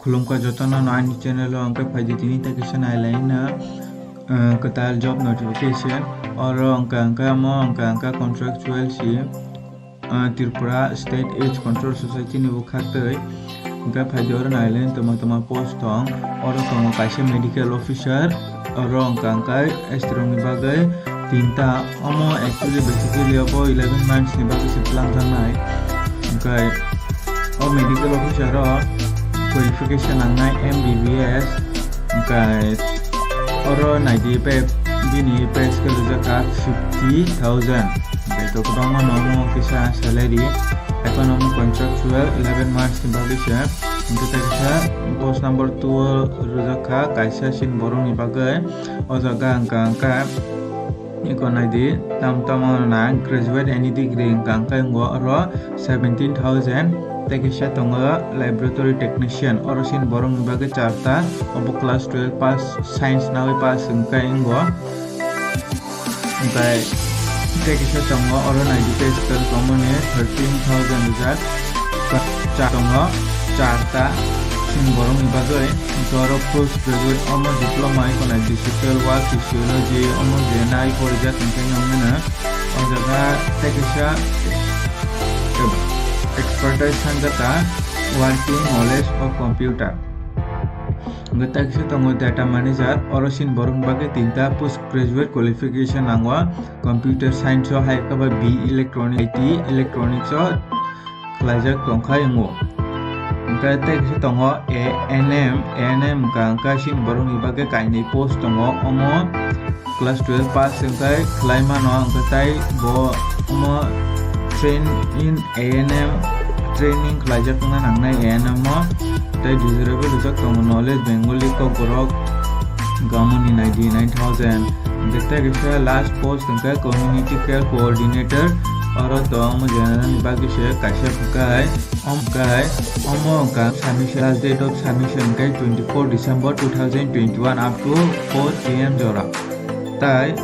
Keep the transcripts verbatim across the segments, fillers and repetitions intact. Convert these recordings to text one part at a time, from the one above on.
Khulumkha jotono no ani channel o, hwnkhe phaidi tini tei kisa nailaina, eh, kwtal job notification. Oro hwnkha hwnkha mo hwnkha hwnkha contractual si, eh, Tripura State Age Control Society ni bwkhaktwi. Hwnkhe phaidi oro nailaina tongma tongma post tong. Oro tongo kaisa medical officer, oro hwnkha hwnkha estrong ni bagwi tinta. Omo actually basically obo eleven months ni bagwi se plan jaknai. Hwnkhe o medical officer o qualification nangnai M B B S, hwnkhe oro naidi pay, bini pay scale rijak kha fifty thousand. Hwnkhe to kwbangma no omo kisa salary, haikhe no omo contractual eleven months ni bagwi se. Hwnkhe tei kisa post number two o rijak kha kaisa sin borok ni bagwi. O jaga hwnkha hwnkha eko naidi, tam tamo na graduate any degree hwnkha hwnkhe wngo oro seventeen thousand. Tei kisa tongo laboratory technician, oro sin borok ni bagwi charta, obo class twelve pass, science nawi pass hwnkhe wngo. Hwnkhe tei kisa tongo oro naidi tei scale tongmani thirteen thousand rijak. Cha tongo charta sin borok ni bagwi. Hwnkhe oro post graduate omo diploma eko nai digital work, sociology omo je nai porijak hwnkhe nongmano. O jaga tei kisa expertise sanjak kha working knowledge of computer. Hwnkhe tei kisa tongo data manager, oro sin borok ni bagwi tinta post graduate qualification nango. Computer science o hai khe ba B E electronic, I T electronics o khlaijak tongkha wngo. Hwnkhe tei kisa tongo A N M, A N M hwnkha hwnkhe sin borok ni bagwi kainwi post tongo. Omo class twelve pass hwnkhe khlai mano, hwnkhe tei bo omo train in A N M training khlaijak wngna nangnai A N M o. Tei desirable rijak tongo knowledge Bengali kokborok gamoni ninety nine thousand. Hwnkhe tei kisa last post hwnkhe community care coordinator, oro tong omo general ni bagwi se kaisa hwnkhe. Omo hwnkhe, omo hwnkha submission, last date of submission hwnkhe twenty four December two thousand twenty one up to four P M jora. Tai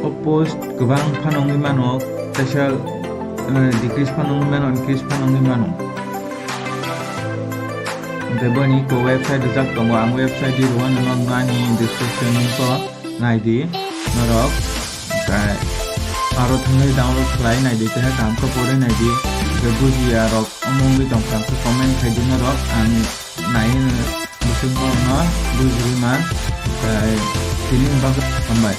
o post kwbang phano wngwi mano, kaisa, eh, decrease phano wngwi mano, increase phano wngwi mano. Hwnkhe boni ko website rijak tongo, ang website di rwano nokno ani description ni ko naidi norok. Hwnkhe aro thangwi download khlai naidi, tei kaham khe pori naidi. Hwnkhe bujiya rok omo wngwi tongkha hwnkhe comment khaidi norok, ang naiwi no bwswk norokno bujirwi man. Hwnkhe tini bagwi hambai.